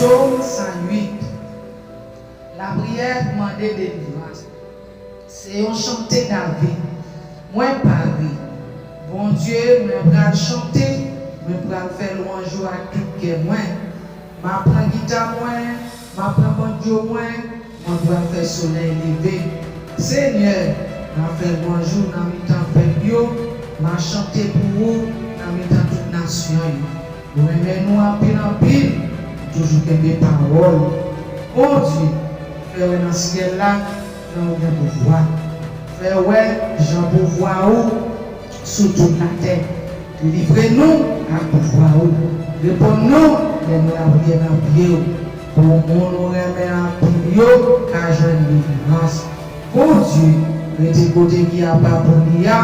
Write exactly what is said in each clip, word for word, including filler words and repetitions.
Sòm san uit. Lapriyè pou mande delivrans. Se yon chante David. Mwen pare. Bondye, mwen pral chante, mwen pral fè lwanj ou ak tout kè mwen. M ap pran gita mwen, m ap pran bandjo mwen, mwen pral fè solèy leve. Senyè, m ap fè lwanj ou nan mitan pèp yo, m ap chante pou ou nan mitan tout nasyon yo. Nou renmen nou anpil, anpil, nou toujou kenbe pawòl ou. Bondye, fè wè nan syèl la, jan ou gen pouvwa. Fè wè jan pouvwa ou sou tout latè. Delivre nou ak pouvwa ou. Reponn nou lè nou lapriyè nan pye w. Pou moun ou renmen anpil yo ka jwenn delivrans. Bondye rete kote ki apa pou li a,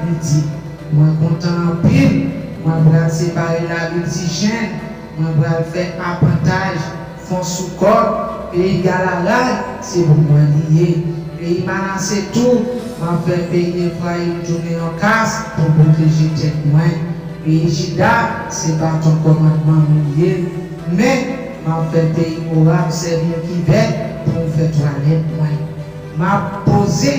li di, mwen kontan anpil, mwen pral separe lavil Sichenn, mwen pral fè apantaj, fon sou kòd, peyi Galarad, se pou mwen li ye. Peyi Manase tou, m ap fè peyi Efrayim tounen yon kas pou pwoteje tèt mwen. Peyi Jida, se baton kòmandman m li ye. Men, m ap fè peyi Mowab sèvi yon kivèt pou m fè twalèt mwen. M ap poze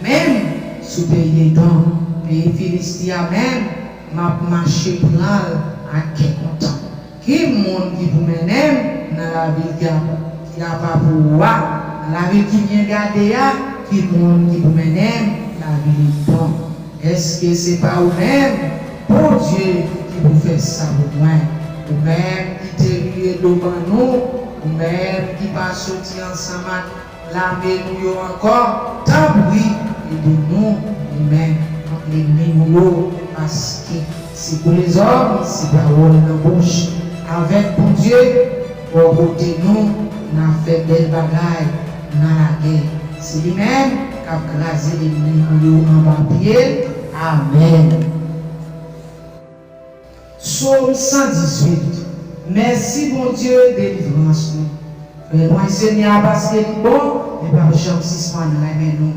men m sou peyi Edòm, peyi Filisti a menm, m ap mache pran l ak kè kontan. Ki moun ki pou mennen m nan lavil ki ap, ki apa pou ou a, nan lavil ki byen gade a, ki moun ki pou mennen m lavil Edòm? Èske se pa ou menm, Bondye, ki pou fè sa pou mwen? Ou menm ki te vire do ban nou, ou menm ki pa soti ansanm ak lame nou yo ankò, tanpri, ede nou, ou menm, kont lènmi nou yo, paske se pou lèzòm, se pawòl nan bouch. Avèk Bondye bò kote nou, n a fè bèl bagay nan lagè. Se li menm k ap kraze lènmi nou yo anba pye. Amèn. Sòm san dizuit. Mèsi, Bondye, delivrans nou. Fè lwanj Senyè a paske li bon, li p ap janm sispann renmen nou.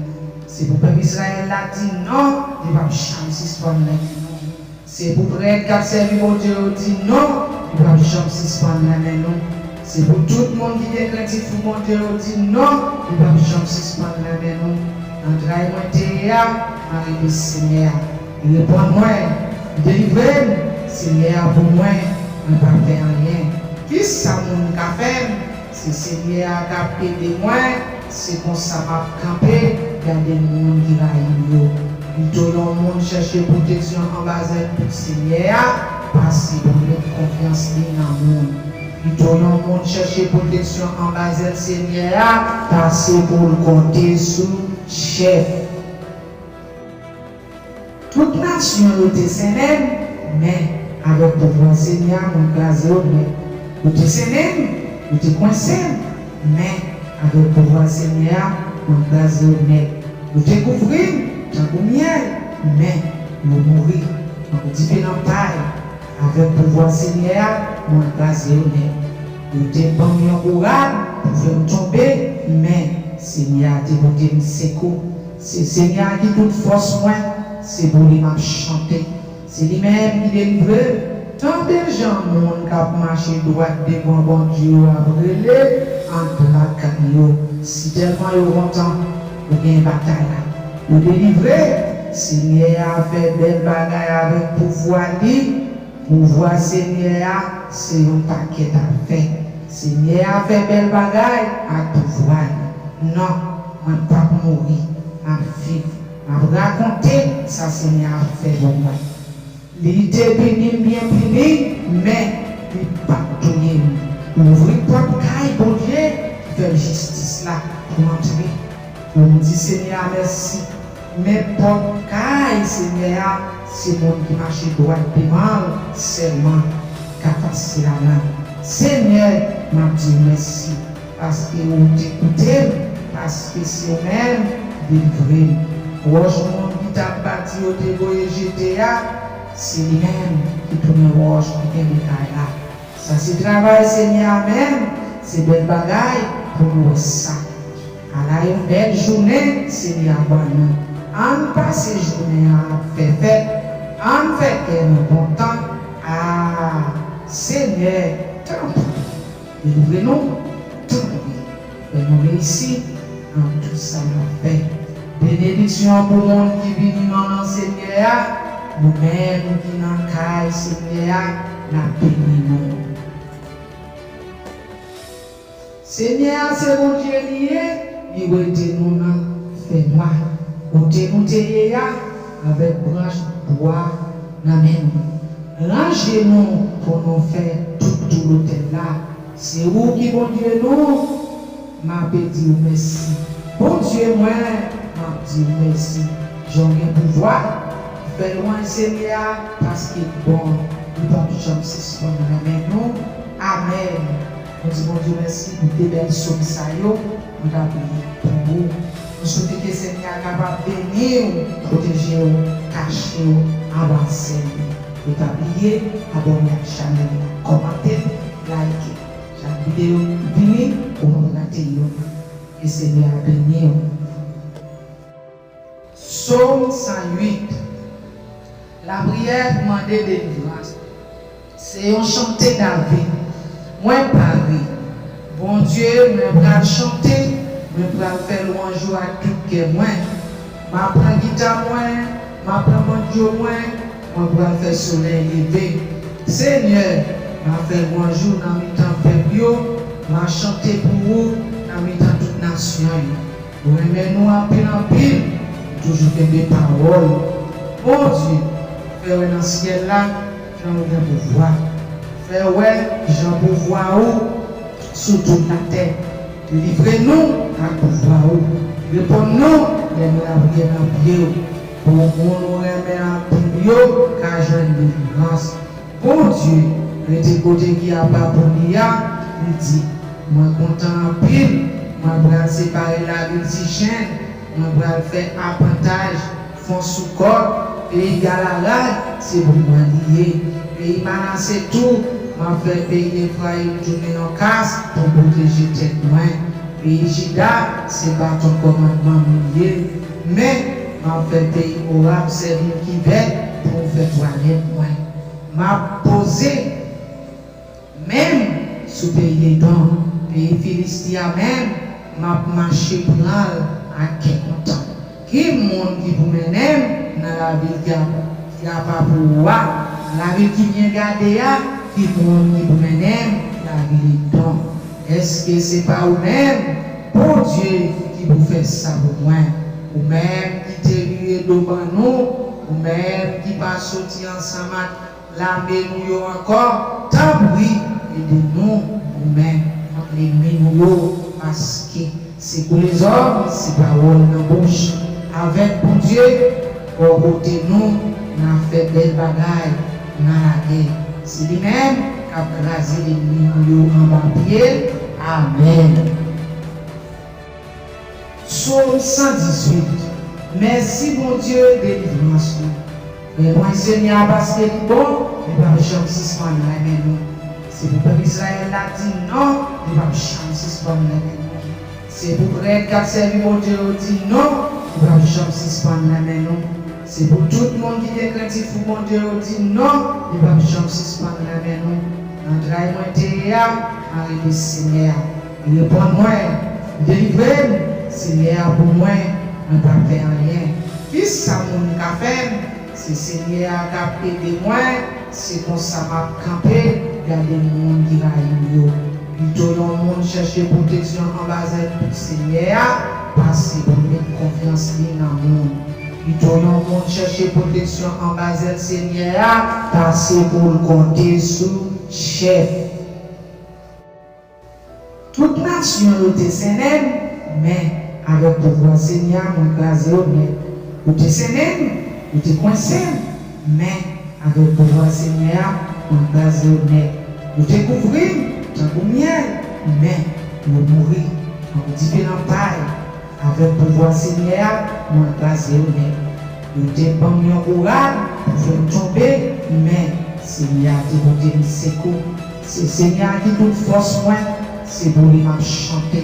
Se pou pèp Izrayèl la di non, li p ap janm sispann renmen nou. Se pou prèt k ap sèvi Bondye yo di non, li p ap janm sispann renmen nou. Se pou tout moun ki gen krentif pou Bondye yo di non, li p ap janm sispann renmen nou. Nan tray mwen te ye a, mwen rele Senyè a. Li reponn mwen, li delivre m. Senyè a pou mwen, mwen pa pè anyen. Kisa moun ka fè m? Se Senyè a k ap ede mwen, se konsa m ap kanpe, gade moun ki rayi m yo. Pito yon moun chèche pwoteksyon anba zèl Senyè a, pase pou l met konfyans li nan moun. Pito yon moun chèche pwoteksyon anba zèl Senyè a, pase pou l konte sou chèf. Tout nasyon yo te sennen m, men avèk pouvwa Senyè a, mwen kraze yo nèt. Yo te sennen m, yo te kwense m, men avèk pouvwa Senyè a, mwen kraze yo nèt. Yo te kouvri m tankou myèl, men yo mouri tankou dife nan pay. Avèk pouvwa Senyè a, mwen kraze yo nèt. Yo te ban m yon bourad pou fè m tonbe, men Senyè a te pote m sekou. Se Senyè a ki tout fòs mwen, se pou li m ap chante. Se li menm ki delivre m. Tande jan moun k ap mache dwat devan Bondye yo ap rele ann lakay yo. Sitèlman yo kontan, yo gen batay la. Yo delivre. Senyè a fè bèl bagay avèk pouvwa li. Pouvwa Senyè a se yon pakèt afè. Senyè a fè bèl bagay ak pouvwa li. Non, mwen p ap mouri, m ap viv. M ap rakonte sa Senyè a fè pou mwen. Li te pini m byen pini, men li p ap touye m. Louvri pòt kay Bondye, fè jistis la pou antre. Pou m di Senyè a mèsi. Men pòt kay Senyè a, se moun ki mache dwat devan l sèlman ki ka pase ladan l. Senyè, m ap di w mèsi, paske ou te koute m, paske se ou menm ki delivre m. Wòch moun ki t ap bati yo te voye jete a, se li menm ki tounen wòch ki kenbe kay la. Sa se travay Senyè a menm, se bèl bagay pou nou wè sa. Ala yon bèl jounen Senyè a ban nou. Ann pase jounen an ap fè fèt, ann fè kè nou kontan. A, Senyè, tanpri, Delivre nou, tanpri, fè nou reyisi nan tout sa n ap fè. Benediksyon pou moun ki vini nan non Senyè a, nou menm ki nan kay Senyè a, n ap beni nou. Senyè a se Bondye li ye, li rete nou nan fènwa. Kote nou te ye a, avèk branch bwa nan men nou. Ranje nou pou nou fè tout tou lotèl la. Se ou ki Bondye nou, m ape di w mèsi. Bondye mwen, m ap di w mèsi. Jan w gen pouvwa, fè lwanj Senyè a, paske l bon, li p ap janm sispann renmen nou. Amèn. Nou di Bondye mèsi pou de bèl sòm sa yo. Nou ta priye pou ou. Nou swete ke Senyè a kapab beni w, pwoteje w, kache w anba zèl li. Nou ta priye, abòne ak chanèl la, kòmante, like. Chak videyo ki vini, ou p ap rate youn. Ke Senyè a beni w. Sòm san uit. Lapriyè pou mande delivrans. Se yon chante David. Mwen pare. Bondye, mwen pral chante, mwen pral fè lwanj ou ak tout kè mwen. M ap pran gita mwen, m ap pran bandjo mwen, mwen pral fè solèy leve. Senyè, m ap fè lwanj ou nan mitan pèp yo, m ap chante pou ou nan mitan tout nasyon yo. Ou renmen nou anpil, anpil, ou toujou kenbe pawòl ou. Bondye, fè wè nan syèl la jan ou gen pouvwa. Fè wè jan pouvwa ou sou tout latè. Delivre nou ak pouvwa ou. Reponn nou lè nou lapriyè nan pye w. Pou moun ou renmen anpil yo ka jwenn delivrans. Bondye rete kote ki apa pou li a, li di, mwen kontan anpil, mwen pral separe lavil Sichenn, mwen pral fè apantaj fon sou kòd, peyi Galarad, se pou mwen li ye. Peyi Manase tou, m ap fè peyi Efrayim tounen yon kas pou pwoteje tèt mwen. Peyi Jida, se baton kòmandman m li ye. Men, m ap fè peyi Owab sèvi m kivèt pou m fè twalèt mwen. M ap poze men m sou peyi Edòm, peyi Filisti a menm, m ap mache pran l ak kè kontan. Ki moun ki pou mennen m nan lavil ki ap, ki apa pou ou a, nan lavil ki byen gade a? Ki moun ki pou mennen m lavil Edòm? Èske se pa ou menm, Bondye, ki pou fè sa pou mwen? Ou menm ki te vire do ban nou, ou menm ki pa soti ansanm ak lame nou yo ankò, tanpri, ede nou, goumen kont lènmi nou yo, paske se kou lèzòm, se pawòl nan bouch. Avèk Bondye bò kote nou, n a fè bèl bagay nan lagè. Se li menm k ap kraze lènmi nou yo anba pye l. Amèn. Sòm san dizuit. Mèsi Bondye delivrans nou. Renmen Senyè a paske li bon, li p ap janm sispann renmen nou. Se pou pèp Izrayèl la di non, li p ap janm sispann renmen nou. Se pou prèt k ap sèvi Bondye yo di non, li p ap janm sispann renmen nou. Se pou tout moun ki gen krentif pou Bondye yo di non, li p ap janm sispann renmen nou. Nan tray mwen te ye a, m a rele Senyè a. Li reponn mwen, li delivre m. Senyè a pou mwen, mwen p ap pè anyen. Kisa moun ka fè m? Se Senyè a k ap ede mwen. Se konsa m ap kanpe, gade moun ki rayi m yo. Pito yon moun chèche pwoteksyon anba zèl Senyè a, pase pou l met konfyans li nan moun. Pito yon moun chèche pwoteksyon anba zèl Senyè a, pase pou l konte sou chèf. Tout nasyon yo te sennen m, men avèk pouvwa Senyè a, mwen kraze yo nèt. Yo te sennen m, yo te kwense m, men avèk pouvwa Senyè a, mwen kraze yo nèt. Yo te kouvri m tankou myèl, men yo mouri tankou dife nan pay. Avèk pouvwa Senyè a, mwen kraze yo nèt. Yo te ban m yon kou rad pou fè m tonbe, men Senyè a te pote m sekou. Se Senyè a ki tout fòs mwen, se pou li m ap chante.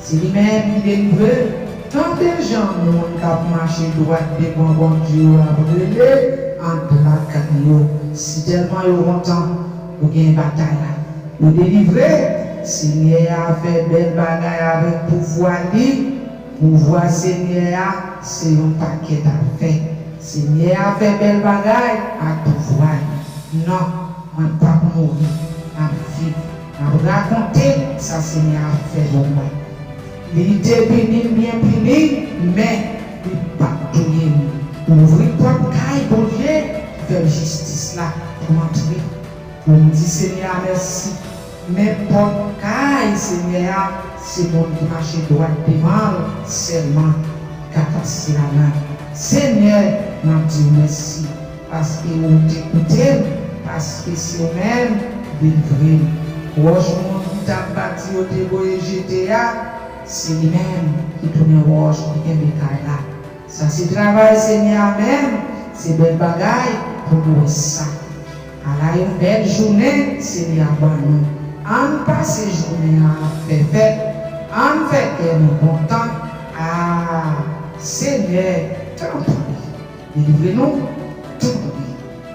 Se li menm ki delivre m. Tande jan moun k ap mache dwat devan Bondye yo ap rele anndan lakay yo. Sitèlman yo kontan, yo gen batay la. Yo delivre, Senyè a fè bèl bagay avèk pouvwa li. Pouvwa Senyè a se yon pakèt afè. Senyè a fè bèl bagay ak pouvwa li. Non, mwen p ap mouri, m ap viv. M ap rakonte sa Senyè a fè pou mwen. Li te pini m byen pini, men li p ap touye m. Ouvri pòt kay Bondye, fè l jistis la pou m antre. Pou m di Senyè a mèsi. Men pòt kay Senyè a, se moun ki mache dwat devan l sèlman ki ka pase ladan l. Senyè, m ap di w mèsi, paske ou te koute m, paske se ou menm ki delivre m. Wòch moun ki t ap bati yo te voye jete a, se li menm ki tounen wòch ki kenbe kay la. Sa se travay Senyè a menm, se bèl bagay pou nou wè sa. Ala yon bèl jounen Senyè a ban nou. Ann pase jounen an ap fè fèt, ann fè kè nou kontan. A, Senyè, tanpri, delivre nou, tanpri.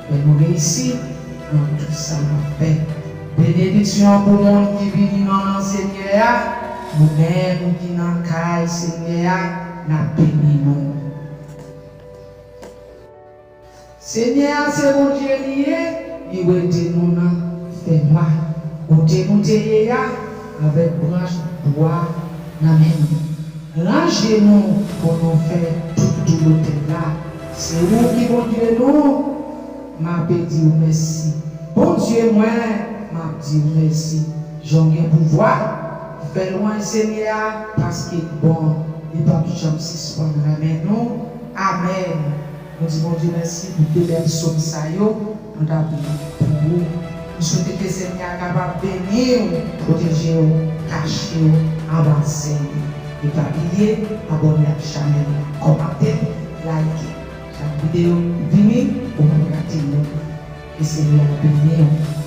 Fè nou reyisi nan tout sa n ap fè. Benediksyon pou moun ki vini nan non Senyè a. Nou menm ki nan kay Senyè a, n ap beni nou. Senyè a se Bondye li ye, li rete nou nan fènwa. Kote nou te ye a, avèk branch bwa nan men nou. Ranje nou pou nou fè tout tou lotèl la. Se ou ki Bondye nou, m ape di w mèsi. Bondye mwen, m ap di w mèsi. Jan w gen pouvwa, fè lwanj Senyè a, paske l bon, li p ap janm sispann renmen nou. Amèn. Nou di Bondye mèsi pou de bèl sòm sa yo nou t ap li pou ou. Nou swete ke Senyè a kapab beni w, pwoteje w, kache w anba zen li. E pa bliye abòne ak chanèl la, kòmante, like. Chak videyo ki vini, ou p ap rate youn. Ke Senyè a beni w.